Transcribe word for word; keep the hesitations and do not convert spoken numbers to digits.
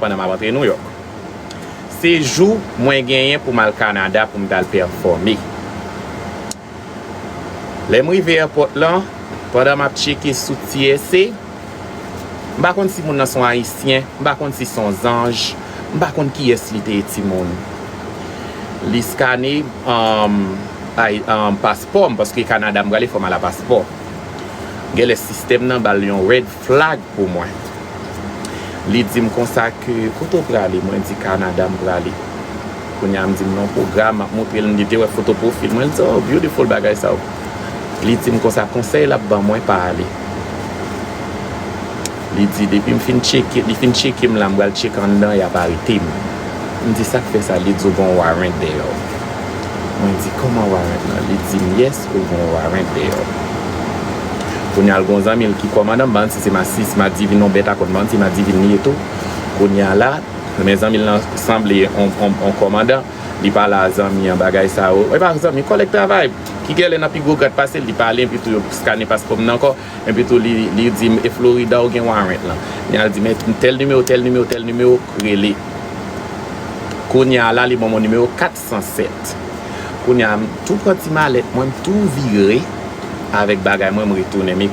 pandan m ap antre Nouyòk. Se jou mwen genyen pou m al Kanada pou m t al pèfòme. Lè m rive èpòt lan, pandan m ap tcheke sou T S A, m pa konn si moun nan se yon Ayisyen, m pa konn si se yon zanj, m pa konn kiyès li te ye timoun. Li skane um, ay, um, paspò m, paske Kanada m prale fò m al a paspò. Genlè sistèm nan ba l yon red flag pou mwen. Li di m konsa ke, "Kote w prale?" Mwen di, "Kanada m prale." Kounye a m di m nan pwogram, m ap montre l, m di, "Te wè foto pwofil mwen?" Li di, "Oh, beautiful bagay sa w." Li di m konsa, "Konsèy l ap ban mwen, pa ale." Li di, "Depi m fin tcheke, li fin tcheke m la, m pral tcheke anndan, y ap arete m." M di, "Sa k fè sa?" Li di, "Ou gen yon warrant dèyè w." Mwen di, "Kòman warrant lan?" Li di m, "Yes, ou gen yon warrant dèyè w." Kounye a l gen yon zanmi l ki kòmandan, m pa konn si se ma, si se ma divin yon bèt a kòd, m pa konn si ma divin li ye tou. Kounye a la, men zanmi l lan sanble yon, yon, yon kòmandan, li pale a zanmi an bagay sa yo. E pa zanmi, kòlèg travay, ki genlè nan pi gwo grad pase l, li pale, epi tou yo skane paspò m nan ankò, epi tou li, li di m, "E Florida, ou gen warrant lan." Li al di, "Men tèl nimewo, tèl nimewo, tèl nimewo, rele." Kounye a la, li ban m yon nimewo kat san sèt. Kounye a, m tou pran ti malèt mwen, m tou vire avèk bagay mwen, m retounen. Men